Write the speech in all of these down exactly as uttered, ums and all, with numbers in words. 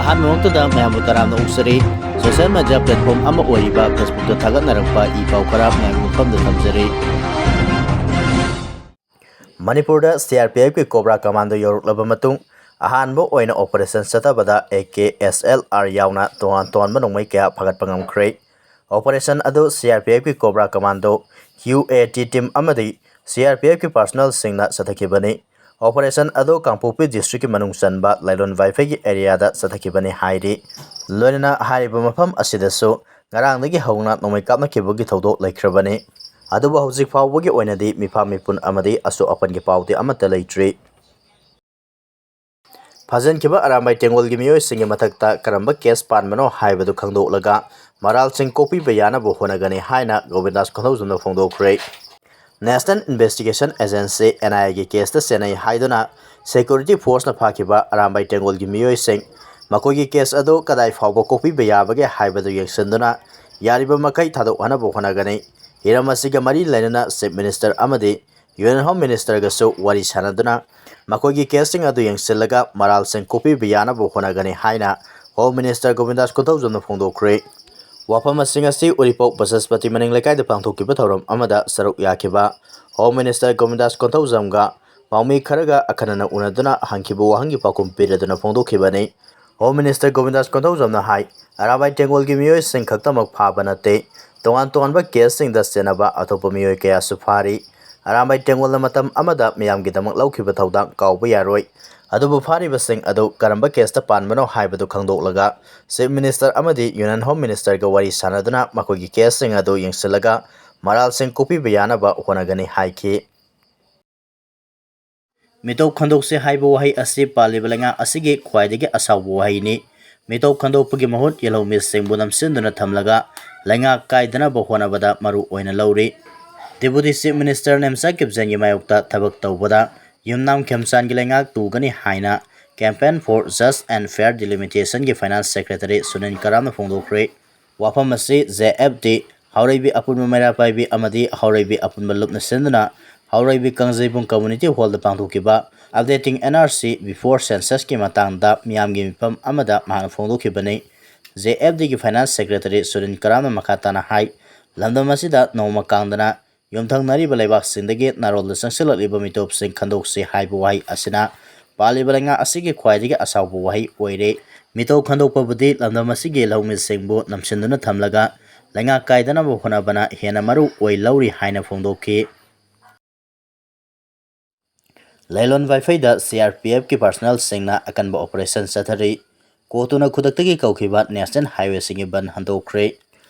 ꯑꯍꯥꯟꯕꯃꯛꯇꯗ ꯃꯌꯥꯝꯕꯨ ꯇꯔꯥꯝꯅ ꯑꯣꯛꯆꯔꯤ꯫ Social media platform ꯑꯃ ꯑꯣꯏꯔꯤꯕ Facebookꯇ ꯊꯥꯒꯠꯅꯔꯛꯄ ꯏ ꯄꯥꯎ ꯈꯔ ꯃꯌꯥꯝꯒꯤ ꯃꯐꯝꯗ ꯊꯝꯖꯔꯤ꯫ ꯃꯅꯤꯄꯨꯔꯗ CRPFꯀꯤ Cobra Commando ꯌꯧꯔꯛꯂꯕ ꯃꯇꯨꯡ, ꯑꯍꯥꯟꯕ ꯑꯣꯏꯅ operation ꯆꯠꯊꯕꯗ AKSLR ꯌꯥꯎꯅ ꯇꯣꯉꯥꯟ ꯇꯣꯉꯥꯟꯕ ꯅꯣꯡꯃꯩ ꯀꯌꯥ ꯐꯥꯒꯠꯄ ꯉꯝꯈ꯭ꯔꯦ꯫ Operation ꯑꯗꯨ CRPFꯀꯤ Cobra Commando, UAT team ꯑꯃꯗꯤ CRPFꯀꯤ personnelꯁꯤꯡꯅ ꯆꯠꯊꯈꯤꯕꯅꯤ꯫ Operation ꯑꯗꯨ ꯀꯥꯡꯄꯣꯛꯄꯤ districtꯀꯤ ꯃꯅꯨꯡ ꯆꯟꯕ ꯂꯥꯏꯂꯣꯟ ꯋꯥꯏꯐꯩꯒꯤ areaꯗ ꯆꯠꯊꯈꯤꯕꯅꯤ ꯍꯥꯏꯔꯤ꯫ ꯂꯣꯏꯅꯅ ꯍꯥꯏꯔꯤꯕ ꯃꯐꯝ ꯑꯁꯤꯗꯁꯨ ꯉꯔꯥꯡꯗꯒꯤ ꯍꯧꯅ ꯅꯣꯡꯃꯩ ꯀꯥꯞꯅꯈꯤꯕꯒꯤ ꯊꯧꯗꯣꯛ ꯂꯩꯈ꯭ꯔꯕꯅꯤ꯫ ꯑꯗꯨꯕꯨ ꯍꯧꯖꯤꯛ ꯐꯥꯎꯕꯒꯤ ꯑꯣꯏꯅꯗꯤ ꯃꯤꯐꯥ ꯃꯤꯄꯨꯟ ꯑꯃꯗꯤ ꯑꯁꯣꯛ ꯑꯄꯟꯒꯤ ꯄꯥꯎꯗꯤ ꯑꯃꯠꯇ ꯂꯩꯇ꯭ꯔꯤ꯫ ꯐꯥꯖꯤꯟꯈꯤꯕ ꯑꯔꯥꯝꯕꯥꯏ ꯇꯦꯡꯒꯣꯜꯒꯤ ꯃꯤꯑꯣꯏꯁꯤꯡꯒꯤ ꯃꯊꯛꯇ ꯀꯔꯝꯕ case ꯄꯥꯟꯕꯅꯣ ꯍꯥꯏꯕꯗꯨ ꯈꯪꯗꯣꯛꯂꯒ ꯃꯔꯥꯜꯁꯤꯡ ꯀꯣꯛꯄꯤꯕ ꯌꯥꯅꯕ ꯍꯣꯠꯅꯒꯅꯤ ꯍꯥꯏꯅ ꯒꯣꯕꯤꯟꯗꯥꯁ ꯀꯣꯟꯊꯧꯖꯝꯅ ꯐꯣꯡꯗꯣꯛꯈ꯭ꯔꯦ꯫ National Investigation Agency, NIAꯒꯤ caseꯇ ꯆꯦꯟꯅꯩ ꯍꯥꯏꯗꯨꯅ security forceꯅ ꯐꯥꯈꯤꯕ ꯑꯔꯥꯝꯕꯥꯏ ꯇꯦꯡꯒꯣꯜꯒꯤ ꯃꯤꯑꯣꯏꯁꯤꯡ, ꯃꯈꯣꯏꯒꯤ case ꯑꯗꯨ ꯀꯗꯥꯏ ꯐꯥꯎꯕ ꯀꯣꯛꯄꯤꯕ ꯌꯥꯕꯒꯦ ꯍꯥꯏꯕꯗꯨ ꯌꯦꯡꯁꯤꯟꯗꯨꯅ ꯌꯥꯔꯤꯕ ꯃꯈꯩ ꯊꯥꯗꯣꯛꯍꯟꯅꯕ ꯍꯣꯠꯅꯒꯅꯤ꯫ ꯍꯤꯔꯝ ꯑꯁꯤꯒ ꯃꯔꯤ ꯂꯩꯅꯅ Chief Minister ꯑꯃꯗꯤ Union Home Ministerꯒꯁꯨ ꯋꯥꯔꯤ ꯁꯥꯟꯅꯗꯨꯅ ꯃꯈꯣꯏꯒꯤ caseꯁꯤꯡ ꯑꯗꯨ ꯌꯦꯡꯁꯤꯜꯂꯒ ꯃꯔꯥꯜꯁꯤꯡ ꯀꯣꯛꯄꯤꯕ ꯌꯥꯅꯕ ꯍꯣꯠꯅꯒꯅꯤ ꯍꯥꯏꯅ Home Minister ꯒꯣꯕꯤꯟꯗꯥꯁ ꯀꯣꯟꯊꯧꯖꯝꯅ ꯐꯣꯡꯗꯣꯛꯈ꯭ꯔꯦ꯫ ꯋꯥꯐꯝ ꯑꯁꯤꯡ ꯑꯁꯤ ꯎꯔꯤꯄꯣꯛ ꯕꯁꯁꯄꯇꯤ ꯃꯅꯤꯡ ꯂꯩꯀꯥꯏꯗ ꯄꯥꯡꯊꯣꯛꯈꯤꯕ ꯊꯧꯔꯝ ꯑꯃꯗ ꯁꯔꯨꯛ ꯌꯥꯈꯤꯕ Home Minister ꯒꯣꯕꯤꯟꯗꯥꯁ ꯀꯣꯟꯊꯧꯖꯝꯒ ꯄꯥꯎꯃꯤ ꯈꯔꯒ ꯑꯈꯟꯅꯅ ꯎꯅꯗꯨꯅ ꯍꯪꯈꯤꯕ ꯋꯥꯍꯪꯒꯤ ꯄꯥꯎꯈꯨꯝ ꯄꯤꯔꯗꯨꯅ ꯐꯣꯡꯗꯣꯛꯈꯤꯕꯅꯤ꯫ Home Minister ꯒꯣꯕꯤꯟꯗꯥꯁ ꯀꯣꯟꯊꯧꯖꯝꯅ ꯍꯥꯏ, ꯑꯔꯥꯝꯕꯥꯏ ꯇꯦꯡꯒꯣꯜꯒꯤ ꯃꯤꯑꯣꯏꯁꯤꯡ ꯈꯛꯇꯃꯛ ꯐꯥꯕ ꯅꯠꯇꯦ, ꯇꯣꯉꯥꯟ ꯇꯣꯉꯥꯟꯕ caseꯁꯤꯡꯗ ꯆꯦꯟꯅꯕ ꯑꯇꯣꯞꯄ ꯃꯤꯑꯣꯏ ꯀꯌꯥꯁꯨ ꯐꯥꯔꯤ꯫ ꯑꯔꯥꯝꯕꯥꯏ ꯇꯦꯡꯒꯣꯜꯅ ꯃꯇꯝ ꯑꯃꯗ ꯃꯤꯌꯥꯝꯒꯤꯗꯃꯛ ꯂꯧꯈꯤꯕ ꯊꯧꯗꯥꯡ ꯀꯥꯎꯕ ꯌꯥꯔꯣꯏ꯫ ꯑꯗꯨꯕꯨ ꯐꯥꯔꯤꯕꯁꯤꯡ ꯑꯗꯨ ꯀꯔꯝꯕ caseꯇ ꯄꯥꯟꯕꯅꯣ ꯍꯥꯏꯕꯗꯨ ꯈꯪꯗꯣꯛꯂꯒ Chief Minister ꯑꯃꯗꯤ Union Home Ministerꯒ ꯋꯥꯔꯤ ꯁꯥꯟꯅꯗꯨꯅ ꯃꯈꯣꯏꯒꯤ caseꯁꯤꯡ ꯑꯗꯨ ꯌꯦꯡꯁꯤꯜꯂꯒ ꯃꯔꯥꯜꯁꯤꯡ ꯀꯣꯛꯄꯤꯕ ꯌꯥꯅꯕ ꯍꯣꯠꯅꯒꯅꯤ ꯍꯥꯏꯈꯤ꯫ ꯃꯤꯇꯣꯞ ꯈꯟꯗꯣꯛꯁꯤ ꯍꯥꯏꯕ ꯋꯥꯍꯩ ꯑꯁꯤ ꯄꯥꯜꯂꯤꯕ ꯂꯩꯉꯥꯛ ꯑꯁꯤꯒꯤ ꯈ꯭ꯋꯥꯏꯗꯒꯤ ꯑꯁꯥꯎꯕ ꯋꯥꯍꯩꯅꯤ꯫ ꯃꯤꯇꯣꯞ ꯈꯟꯗꯣꯛꯄꯒꯤ ꯃꯍꯨꯠ ꯌꯦꯜꯍꯧꯃꯤꯁꯤꯡꯕꯨ ꯅꯝꯁꯤꯟꯗꯨꯅ ꯊꯝꯂꯒ ꯂꯩꯉꯥꯛ ꯀꯥꯏꯗꯅꯕ ꯍꯣꯠꯅꯕꯗ ꯃꯔꯨ ꯑꯣꯏꯅ ꯂꯧꯔꯤ꯫ Deputy Chief Minister ꯅꯦꯝꯆꯥ ꯀꯤꯞꯖꯦꯟꯒꯤ ꯃꯥꯌꯣꯛꯇ ꯊꯕꯛ ꯇꯧꯕꯗ ꯌꯨꯝꯅꯥꯝ ꯈꯦꯝꯆꯥꯟꯒꯤ ꯂꯩꯉꯥꯛ ꯇꯨꯒꯅꯤ ꯍꯥꯏꯅ Campaign for Just and Fair Delimitationꯒꯤ Finance Secretary Sunil ꯀꯔꯥꯝꯅ ꯐꯣꯡꯗꯣꯛꯈ꯭ꯔꯦ꯫ ꯋꯥꯐꯝ ꯑꯁꯤ JFD ꯍꯥꯎꯔꯩꯕꯤ ꯑꯄꯨꯟꯕ ꯃꯩꯔꯥ ꯄꯥꯏꯕꯤ ꯑꯃꯗꯤ ꯍꯥꯎꯔꯩꯕꯤ ꯑꯄꯨꯟꯕ ꯂꯨꯞꯅ ꯁꯤꯟꯗꯨꯅ ꯍꯥꯎꯔꯩꯕꯤ ꯀꯥꯡꯖꯩꯕꯨꯡ Community Hallꯗ ꯄꯥꯡꯊꯣꯛꯈꯤꯕ Updating N R C Before Censusꯀꯤ ꯃꯇꯥꯡꯗ ꯃꯤꯌꯥꯝꯒꯤ ꯃꯤꯐꯝ ꯑꯃꯗ ꯃꯍꯥꯛꯅ ꯐꯣꯡꯗꯣꯛꯈꯤꯕꯅꯤ꯫ J F Dꯒꯤ Finance Secretary Sunil ꯀꯔꯥꯝꯅ ꯃꯈꯥ ꯇꯥꯅ ꯍꯥꯏ, ꯂꯝꯗꯝ ꯑꯁꯤꯗ ꯅꯣꯡꯃ ꯀꯥꯡꯗꯅ ꯌꯨꯝꯊꯪꯅꯔꯤꯕ ꯂꯩꯕꯥꯛꯁꯤꯡꯗꯒꯤ ꯅꯥꯔꯣꯜꯗ ꯆꯪꯁꯤꯜꯂꯛꯂꯤꯕ ꯃꯤꯇꯣꯞꯁꯤꯡ ꯈꯟꯗꯣꯛꯁꯤ ꯍꯥꯏꯕ ꯋꯥꯍꯩ ꯑꯁꯤꯅ ꯄꯥꯜꯂꯤꯕ ꯂꯩꯉꯥꯛ ꯑꯁꯤꯒꯤ ꯈ꯭ꯋꯥꯏꯗꯒꯤ ꯑꯁꯥꯎꯕ ꯋꯥꯍꯩ ꯑꯣꯏꯔꯦ꯫ ꯃꯤꯇꯣꯞ ꯈꯟꯗꯣꯛꯄꯕꯨꯗꯤ ꯂꯝꯗꯝ ꯑꯁꯤꯒꯤ ꯂꯧꯃꯤꯁꯤꯡꯕꯨ ꯅꯝꯁꯤꯟꯗꯨꯅ ꯊꯝꯂꯒ ꯂꯩꯉꯥꯛ ꯀꯥꯏꯗꯅꯕ ꯍꯣꯠꯅꯕꯅ ꯍꯦꯟꯅ ꯃꯔꯨ ꯑꯣꯏ ꯂꯧꯔꯤ ꯍꯥꯏꯅ ꯐꯣꯡꯗꯣꯛꯈꯤ꯫ ꯂꯩꯂꯣꯟ ꯋꯥꯏꯐꯩꯗ C R P Fꯀꯤ personnelꯁꯤꯡꯅ ꯑꯀꯟꯕ operation ꯆꯠꯊꯔꯤ꯫ ꯀꯣꯇꯨꯅ ꯈꯨꯗꯛꯇꯒꯤ ꯀꯧꯈꯤꯕ national highwayꯁꯤꯡꯒꯤ ꯕꯟ ꯍꯟꯗꯣꯛꯈ꯭ꯔꯦ꯫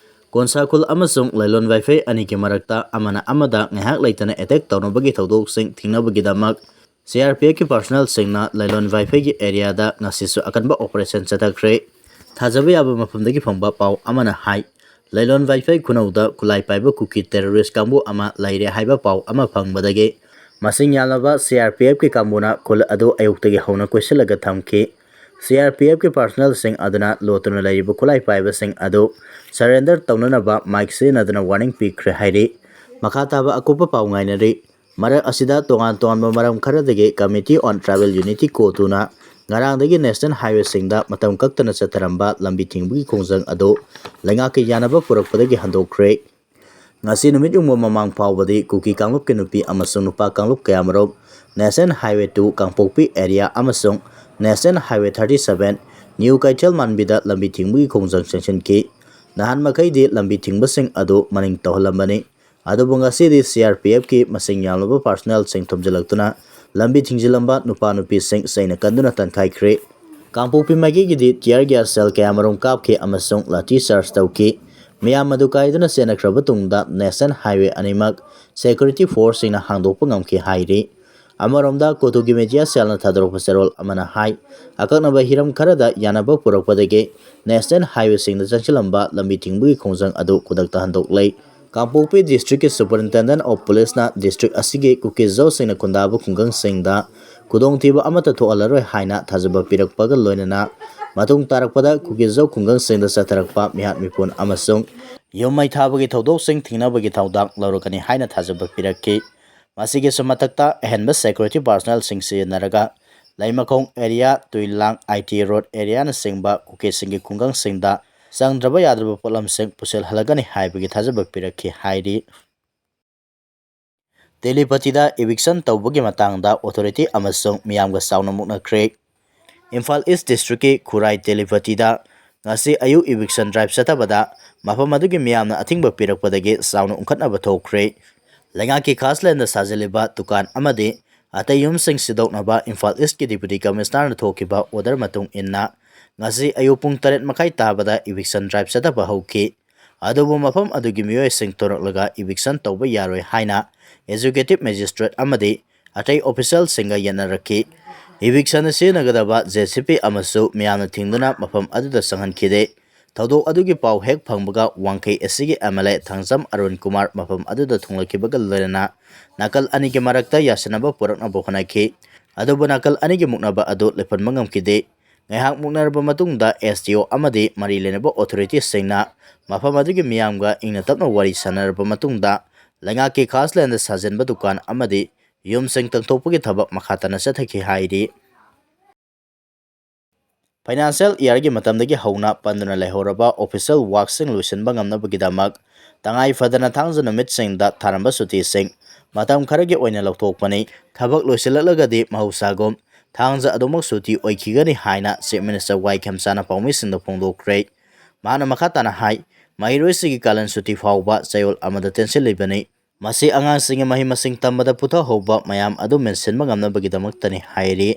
ꯀꯣꯟꯁꯥꯈꯨꯜ ꯑꯃꯁꯨꯡ ꯂꯩꯂꯣꯟ ꯋꯥꯏꯐꯩ ꯑꯅꯤꯒꯤ ꯃꯔꯛꯇ ꯑꯃꯅ ꯑꯃꯗ ꯉꯥꯏꯍꯥꯛ ꯂꯩꯇꯅ attack ꯇꯧꯅꯕꯒꯤ ꯊꯧꯗꯣꯛꯁꯤꯡ ꯊꯤꯡꯅꯕꯒꯤꯗꯃꯛ C R P Fꯀꯤ personnelꯁꯤꯡꯅ ꯂꯩꯂꯣꯟ ꯋꯥꯏꯐꯩꯒꯤ areaꯗ ꯉꯁꯤꯁꯨ ꯑꯀꯟꯕ operation ꯆꯠꯊꯈ꯭ꯔꯦ꯫ ꯊꯥꯖꯕ ꯌꯥꯕ ꯃꯐꯝꯗꯒꯤ ꯐꯪꯕ ꯄꯥꯎ ꯑꯃꯅ ꯍꯥꯏ, ꯂꯩꯂꯣꯟ ꯋꯥꯏꯐꯩ ꯈꯨꯅꯧꯗ ꯈꯨꯠꯂꯥꯏ ꯄꯥꯏꯕ ꯀꯨꯀꯤ terrorist ꯀꯥꯡꯕꯨ ꯑꯃ ꯂꯩꯔꯦ ꯍꯥꯏꯕ ꯄꯥꯎ ꯑꯃ ꯐꯪꯕꯗꯒꯤ ꯃꯁꯤꯡ ꯌꯥꯝꯂꯕ C R P Fꯀꯤ ꯀꯥꯡꯕꯨꯅ ꯈꯨꯜ ꯑꯗꯨ ꯑꯌꯨꯛꯇꯒꯤ ꯍꯧꯅ ꯀꯣꯏꯁꯤꯜꯂꯒ ꯊꯝꯈꯤ꯫ C R P Fꯀꯤ personnelꯁꯤꯡ ꯑꯗꯨꯅ ꯂꯣꯠꯇꯨꯅ ꯂꯩꯔꯤꯕ ꯈꯨꯠꯂꯥꯏ ꯄꯥꯏꯕꯁꯤꯡ ꯑꯗꯨ surrender ꯇꯧꯅꯅꯕ mic ꯁꯤꯖꯤꯟꯅꯗꯨꯅ warning ꯄꯤꯈ꯭ꯔꯦ ꯍꯥꯏꯔꯤ꯫ ꯃꯈꯥ ꯇꯥꯕ ꯑꯀꯨꯞꯄ ꯄꯥꯎ ꯉꯥꯏꯅꯔꯤ꯫ ꯃꯔꯛ ꯑꯁꯤꯗ ꯇꯣꯉꯥꯟ ꯇꯣꯉꯥꯟꯕ ꯃꯔꯝ ꯈꯔꯗꯒꯤ Committee on Tribal Unity ꯀꯣꯇꯨꯅ ꯉꯔꯥꯡꯗꯒꯤ national highwayꯁꯤꯡꯗ ꯃꯇꯝ ꯀꯛꯇꯅ ꯆꯠꯊꯔꯝꯕ ꯂꯝꯕꯤ ꯊꯤꯡꯕꯒꯤ ꯈꯣꯡꯖꯪ ꯑꯗꯨ ꯂꯩꯉꯥꯛꯀꯤ ꯌꯥꯅꯕ ꯄꯨꯔꯛꯄꯗꯒꯤ ꯍꯟꯗꯣꯛꯈ꯭ꯔꯦ꯫ ꯉꯁꯤ ꯅꯨꯃꯤꯠ ꯌꯨꯡꯕ ꯃꯃꯥꯡ ꯐꯥꯎꯕꯗꯤ ꯀꯨꯀꯤ ꯀꯥꯡꯂꯨꯞꯀꯤ ꯅꯨꯄꯤ ꯑꯃꯁꯨꯡ ꯅꯨꯄꯥ ꯀꯥꯡꯂꯨꯞ ꯀꯌꯥꯃꯔꯨꯝ National Highway two ꯀꯥꯡꯄꯣꯛꯄꯤ area ꯑꯃꯁꯨꯡ National Highway thirty seven New ꯀꯩꯊꯦꯜ ꯃꯥꯟꯕꯤꯗ ꯂꯝꯕꯤ ꯊꯤꯡꯕꯒꯤ ꯈꯣꯡꯖꯪ ꯆꯪꯁꯤꯟꯈꯤ꯫ ꯅꯍꯥꯟ ꯃꯈꯩꯗꯤ ꯂꯝꯕꯤ ꯊꯤꯡꯕꯁꯤꯡ ꯑꯗꯨ ꯃꯅꯤꯡ ꯇꯧꯍꯜꯂꯝꯕꯅꯤ꯫ ꯑꯗꯨꯕꯨ ꯉꯁꯤꯗꯤ C R P Fꯀꯤ ꯃꯁꯤꯡ ꯌꯥꯝꯂꯕ personnelꯁꯤꯡ ꯊꯨꯝꯖꯤꯜꯂꯛꯇꯨꯅ ꯂꯝꯕꯤ ꯊꯤꯡꯖꯤꯜꯂꯝꯕ ꯅꯨꯄꯥ ꯅꯨꯄꯤꯁꯤꯡ ꯆꯩꯅ ꯀꯟꯗꯨꯅ ꯇꯥꯟꯈꯥꯏꯈ꯭ꯔꯦ꯫ ꯀꯥꯡꯄꯣꯛꯄꯤ ꯃꯥꯏꯀꯩꯒꯤꯗꯤ tear gas shell ꯀꯌꯥꯃꯔꯨꯝ ꯀꯥꯞꯈꯤ ꯑꯃꯁꯨꯡ ꯂꯥꯊꯤ charge ꯇꯧꯈꯤ꯫ ꯃꯤꯌꯥꯝ ꯑꯗꯨ ꯀꯥꯏꯗꯨꯅ ꯆꯦꯟꯅꯈ꯭ꯔꯕ ꯇꯨꯡꯗ national highway ꯑꯅꯤꯃꯛ security forceꯁꯤꯡꯅ ꯍꯥꯡꯗꯣꯛꯄ ꯉꯝꯈꯤ ꯍꯥꯏꯔꯤ꯫ ꯑꯃꯔꯣꯝꯗ ꯀꯣꯇꯨꯒꯤ media cellꯅ ꯊꯥꯗꯣꯔꯛꯄ ꯆꯦꯔꯣꯜ ꯑꯃꯅ ꯍꯥꯏ, ꯑꯀꯛꯅꯕ ꯍꯤꯔꯝ ꯈꯔꯗ ꯌꯥꯅꯕ ꯄꯨꯔꯛꯄꯗꯒꯤ national highwayꯁꯤꯡꯗ ꯆꯪꯁꯤꯜꯂꯝꯕ ꯂꯝꯕꯤ ꯊꯤꯡꯕꯒꯤ ꯈꯣꯡꯖꯪ ꯑꯗꯨ ꯈꯨꯗꯛꯇ ꯍꯟꯗꯣꯛꯂꯦ꯫ ꯀꯥꯡꯄꯣꯛꯄꯤ districtꯀꯤ Superintendent of Policeꯅ district ꯑꯁꯤꯒꯤ ꯀꯨꯀꯤ-ꯖꯧꯁꯤꯡꯅ ꯈꯨꯟꯗꯥꯕ ꯈꯨꯡꯒꯪꯁꯤꯡꯗ ꯈꯨꯗꯣꯡꯊꯤꯕ ꯑꯃꯠꯇ ꯊꯣꯛꯍꯜꯂꯔꯣꯏ ꯍꯥꯏꯅ ꯊꯥꯖꯕ ꯄꯤꯔꯛꯄꯒ ꯂꯣꯏꯅꯅ ꯃꯇꯨꯡ ꯇꯥꯔꯛꯄꯗ ꯀꯨꯀꯤ-ꯖꯧ ꯈꯨꯡꯒꯪꯁꯤꯡꯗ ꯆꯠꯊꯔꯛꯄ ꯃꯤꯍꯥꯠ ꯃꯤꯄꯨꯟ ꯑꯃꯁꯨꯡ ꯌꯨꯝ ꯃꯩ ꯊꯥꯕꯒꯤ ꯊꯧꯗꯣꯛꯁꯤꯡ ꯊꯤꯡꯅꯕꯒꯤ ꯊꯧꯗꯥꯡ ꯂꯧꯔꯛꯀꯅꯤ ꯍꯥꯏꯅ ꯊꯥꯖꯕ ꯄꯤꯔꯛꯈꯤ꯫ ꯃꯁꯤꯒꯤꯁꯨ ꯃꯊꯛꯇ ꯑꯍꯦꯟꯕ ꯁꯦꯀ꯭ꯌꯨꯔꯤꯇꯤ ꯄꯥꯔꯁꯣꯅꯦꯜꯁꯤꯡ ꯁꯤꯖꯤꯟꯅꯔꯒ ꯂꯩꯃꯈꯣꯡ ꯑꯦꯔꯤꯌꯥ, ꯇꯨꯏꯂꯥꯡ, ꯑꯥꯏ ꯇꯤ ꯔꯣꯗ ꯑꯦꯔꯤꯌꯥꯅꯆꯤꯡꯕ ꯀꯨꯀꯤꯁꯤꯡꯒꯤ ꯈꯨꯡꯒꯪꯁꯤꯡꯗ ꯆꯪꯗ꯭ꯔꯕ ꯌꯥꯗ꯭ꯔꯕ ꯄꯣꯠꯂꯝꯁꯤꯡ ꯄꯨꯁꯤꯜꯍꯜꯂꯒꯅꯤ ꯍꯥꯏꯕꯒꯤ ꯊꯥꯖꯕ ꯄꯤꯔꯛꯈꯤ ꯍꯥꯏꯔꯤ꯫ ꯇꯦꯂꯤꯄꯇꯤꯗ ꯏꯚꯤꯛꯁꯟ ꯇꯧꯕꯒꯤ ꯃꯇꯥꯡꯗ ꯑꯣꯊꯣꯔꯤꯇꯤ ꯑꯃꯁꯨꯡ ꯃꯤꯌꯥꯝꯒ ꯆꯥꯎꯅ ꯃꯨꯛꯅꯈ꯭ꯔꯦ꯫ ꯏꯝꯐꯥꯜ ꯏꯁ ꯗꯤꯁꯇ꯭ꯔꯤꯛꯀꯤ ꯈꯨꯔꯥꯏ ꯇꯦꯂꯤꯄꯇꯤꯗ ꯉꯁꯤ ꯑꯌꯨꯛ ꯏꯚꯤꯛꯁꯟ ꯗ꯭ꯔꯥꯏꯚ ꯆꯠꯊꯕꯗ ꯃꯐꯝ ꯑꯗꯨꯒꯤ ꯃꯤꯌꯥꯝꯅ ꯑꯊꯤꯡꯕ ꯄꯤꯔꯛꯄꯗꯒꯤ ꯆꯥꯎꯅ ꯎꯪꯈꯠꯅꯕ ꯊꯣꯛꯈ꯭ꯔꯦ꯫ ꯂꯩꯉꯥꯛꯀꯤ ꯈꯥꯁ ꯂꯦꯟꯗ ꯁꯥꯖꯤꯜꯂꯤꯕ ꯗꯨꯀꯥꯟ ꯑꯃꯗꯤ ꯑꯇꯩ ꯌꯨꯝꯁꯤꯡ ꯁꯤꯗꯣꯛꯅꯕ ꯏꯝꯐꯥꯜ ꯏꯁꯀꯤ ꯗꯤꯄꯨꯇꯤ ꯀꯃꯤꯁꯅꯔꯅ ꯊꯣꯛꯈꯤꯕ ꯑꯣꯔꯗꯔ ꯃꯇꯨꯡ ꯏꯟꯅ ꯉꯁꯤ ꯑꯌꯨꯛ ꯄꯨꯡ ꯇꯔꯦꯠ ꯃꯈꯥꯏ ꯇꯥꯕꯗ ꯏꯚꯤꯛꯁꯟ ꯗ꯭ꯔꯥꯏꯚ ꯆꯠꯊꯕ ꯍꯧꯈꯤ꯫ ꯑꯗꯨꯕꯨ ꯃꯐꯝ ꯑꯗꯨꯒꯤ ꯃꯤꯑꯣꯏꯁꯤꯡ ꯊꯣꯔꯛꯂꯒ ꯏꯚꯤꯛꯁꯟ ꯇꯧꯕ ꯌꯥꯔꯣꯏ ꯍꯥꯏꯅ ꯑꯦꯖꯨꯀꯦꯇꯤꯚ ꯃꯦꯖꯤꯁꯇ꯭ꯔꯦꯠ ꯑꯃꯗꯤ ꯑꯇꯩ ꯑꯣꯐꯤꯁꯤꯌꯦꯜꯁꯤꯡꯒ ꯌꯦꯠꯅꯔꯛꯈꯤ꯫ ꯏꯚꯤꯛꯁꯟꯗ ꯁꯤꯖꯤꯟꯅꯒꯗꯕ ꯖꯦ ꯁꯤ ꯄꯤ ꯑꯃꯁꯨ ꯃꯤꯌꯥꯝꯅ ꯊꯤꯡꯗꯨꯅ ꯃꯐꯝ ꯑꯗꯨꯗ ꯆꯪꯍꯟꯈꯤꯗꯦ꯫ ꯊꯧꯗꯣꯛ ꯑꯗꯨꯒꯤ ꯄꯥꯎ ꯍꯦꯛ ꯐꯪꯕꯒ ꯋꯥꯡꯈꯩ ꯑꯦꯁ ꯁꯤꯒꯤ M L A Thangjam Arun Kumar ꯃꯐꯝ ꯑꯗꯨꯗ ꯊꯨꯡꯂꯈꯤꯕꯒ ꯂꯣꯏꯅꯅ ꯅꯥꯀꯜ ꯑꯅꯤꯒꯤ ꯃꯔꯛꯇ ꯌꯥꯁꯤꯟꯅꯕ ꯄꯨꯔꯛꯅꯕ ꯍꯣꯠꯅꯈꯤ꯫ ꯑꯗꯨꯕꯨ ꯅꯥꯀꯜ ꯑꯅꯤꯒꯤ ꯃꯨꯛꯅꯕ ꯑꯗꯨ ꯂꯦꯞꯍꯟꯕ ꯉꯝꯈꯤꯗꯦ꯫ ꯉꯥꯏꯍꯥꯛ ꯃꯨꯛꯅꯔꯕ ꯃꯇꯨꯡꯗ ꯑꯦꯁ ꯗꯤ ꯑꯣ ꯑꯃꯗꯤ ꯃꯔꯤ ꯂꯩꯅꯕ ꯑꯣꯊꯣꯔꯤꯇꯤꯁꯤꯡꯅ ꯃꯐꯝ ꯑꯗꯨꯒꯤ ꯃꯤꯌꯥꯝꯒ ꯏꯪꯅ ꯇꯞꯅ ꯋꯥꯔꯤ ꯁꯥꯟꯅꯔꯕ ꯃꯇꯨꯡꯗ ꯂꯩꯉꯥꯛꯀꯤ ꯈꯥꯁ ꯂꯦꯟꯗ ꯁꯥꯖꯤꯟꯕ ꯗꯨꯀꯥꯟ ꯑꯃꯗꯤ ꯌꯨꯝꯁꯤꯡ ꯇꯥꯟꯊꯣꯛꯄꯒꯤ ꯊꯕꯛ ꯃꯈꯥ ꯇꯥꯅ ꯆꯠꯊꯈꯤ ꯍꯥꯏꯔꯤ꯫ ꯐꯥꯏꯅꯥꯟꯁꯤꯌꯦꯜ ꯏꯌꯥꯔꯒꯤ ꯃꯇꯝꯗꯒꯤ ꯍꯧꯅ ꯄꯟꯗꯨꯅ ꯂꯩꯍꯧꯔꯕ ꯑꯣꯐꯤꯁꯤꯌꯦꯜ ꯋꯥꯔꯛꯁꯤꯡ ꯂꯣꯏꯁꯤꯟꯕ ꯉꯝꯅꯕꯒꯤꯗꯃꯛ ꯇꯉꯥꯏ ꯐꯗꯅ ꯊꯥꯡꯖ ꯅꯨꯃꯤꯠꯁꯤꯡꯗ ꯊꯥꯔꯝꯕ ꯁꯨꯇꯤꯁꯤꯡ ꯃꯇꯝ ꯈꯔꯒꯤ ꯑꯣꯏꯅ ꯂꯧꯊꯣꯛꯄꯅꯤ꯫ ꯊꯕꯛ ꯂꯣꯏꯁꯤꯜꯂꯛꯂꯒꯗꯤ ꯃꯍꯧꯁꯥꯒꯨꯝ ꯊꯥꯡꯖ ꯑꯗꯨꯃꯛ ꯁꯨꯇꯤ ꯑꯣꯏꯈꯤꯒꯅꯤ ꯍꯥꯏꯅ ꯆꯤꯐ ꯃꯤꯅꯤꯁꯇꯔ ꯋꯥꯏ ꯈꯦꯝꯆꯥꯅ ꯄꯥꯎꯃꯤꯁꯤꯡꯗ ꯐꯣꯡꯗꯣꯛꯈ꯭ꯔꯦ꯫ ꯃꯍꯥꯛꯅ ꯃꯈꯥ ꯇꯥꯅ ꯍꯥꯏ, ꯃꯍꯩꯔꯣꯏꯁꯤꯡꯒꯤ ꯀꯥꯂꯦꯟ ꯁꯨꯇꯤ ꯐꯥꯎꯕ ꯆꯌꯣꯜ ꯑꯃꯗ ꯇꯦꯟꯁꯤꯜꯂꯤꯕꯅꯤ꯫ ꯃꯁꯤ ꯑꯉꯥꯡꯁꯤꯡꯒꯤ ꯃꯍꯩ ꯃꯁꯤꯡ ꯇꯝꯕꯗ ꯄꯨꯊꯍꯧꯕ ꯃꯌꯥꯝ ꯑꯗꯨ ꯃꯦꯟꯁꯤꯟꯕ ꯉꯝꯅꯕꯒꯤꯗꯃꯛꯇꯅꯤ ꯍꯥꯏꯔꯤ꯫